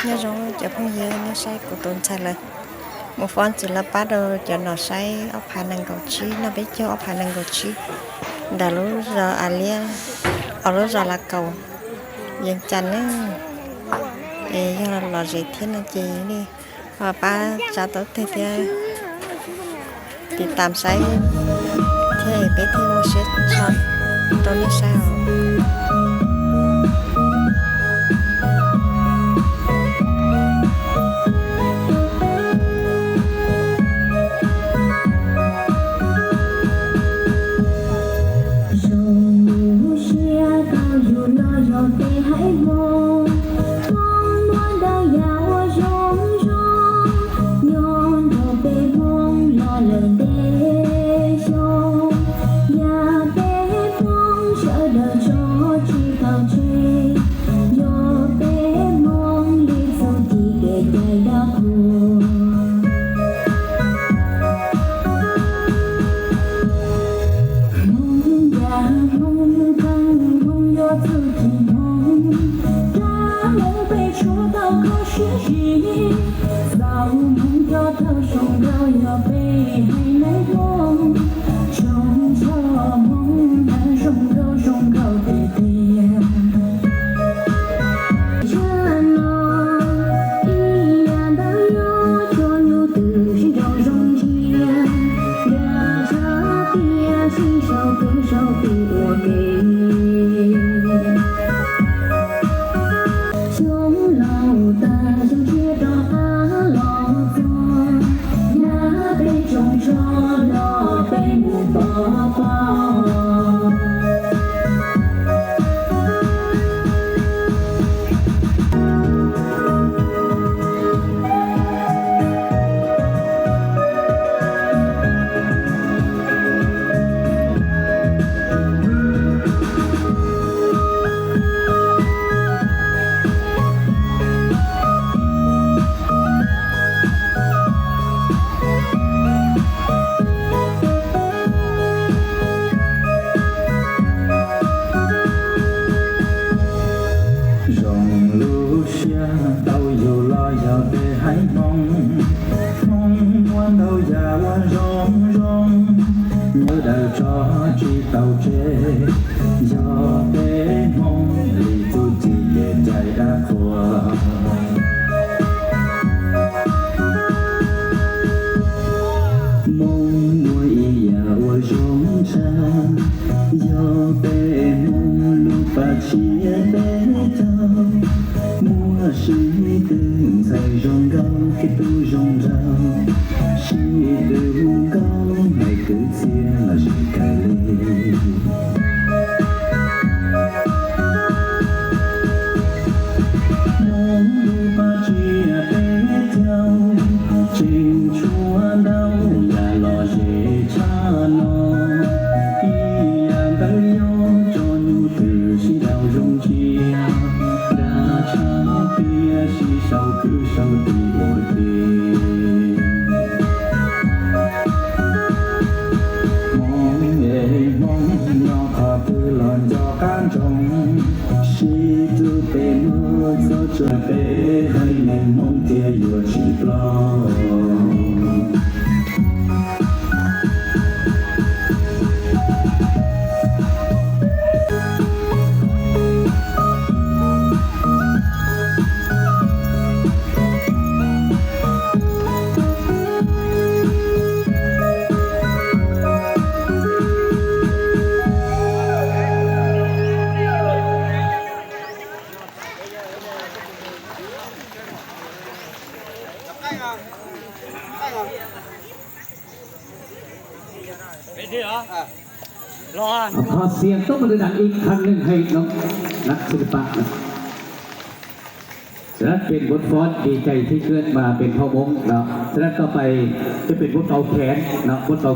Nyob zoo cov phooj ywg, nej saib kuv tus ntxhais lawv mus fob ntxiv lawv pab rau cov nom saib ob phav nees nkaum tsib, noj peb caug ob phav nees nkaum tsib ntawm lub zos A Liab, os, lub zos Lav Kaus, Yeeb Cas ne. Es yog lom zem thiab no ces nej ho pab tsa tau teg thiab tiv tam saib thiab peb thiaj muaj siab tso rau nej saib os. Zoo lub siab tau yug los yog peb haiv Hmoob, Hmoob muaj ntau yam uas zoo zoo, nyob nrog peb Hmoob los lawm ntev xyoo, yam peb Hmoob sawv daws tso tsis tau tseg, yog peb Hmoob li txuj ci kev cai dab qhuas. Hmoob yam Hmoob kheej, Hmoob yog txuj ci Hmoob, dab Hmoob peb tshuav tau kho siab zim, txaus Hmoob coj thawj zoo nkauj yog peb haiv neeg Hmoob, zoo nrog Hmoob nyob zoo nkauj zoo nkauj tiag tiag. Tshaj no ib yam ntawd yog cov nyuj twm sib nraus zoo ntsia, nra tshaj tiaj sib sau kwv sau tij ua ke. Xyoo laus tag xyoo tshiab rov qab los txog, yam peb tsoos tsho los peb mus pov pob. Zoo lub siab tau yug los yog peb haiv Hmoob, Hmoob muaj ntau yam uas zoo zoo, nyob daws tso tsis tau tseg, yog peb Hmoob li txuj ci kev cai dab qhuas. Hmoob muaj ib yam uas zoo tshaj, yog peb Hmoob lub paj tsiab peb caug, muaj sib tw ntxhais zoo nkauj thiab tub zoo nraug, sib tw hu nkauj hais kwv txhiaj los sis kawg li. Hmoob lub paj tsiab peb caug, tseem tshuav ntau yam lom zem tshaj no. Ib yam ntawd yog cov nyuj twm sib nraus zoo ntsia, nra tshaj tiaj sib sau kwv sau tij ua ke. Hmoob es Hmoob nyob qhov twg los nco qab ntsoov, sib tw peb muaj txoj tswv peb haiv neeg Hmoob thiaj yuav tsis ploj. Thò siêng tốc một lần inh khăn lên hay nó nắp xịt bạc. Rấtเป็นบทฟ้อนดีใจที่เกิดมาเป็นพ่อมงเนาะ ฉะนั้นต่อไปจะเป็นบทเป่าแคนเนาะ บทเป่า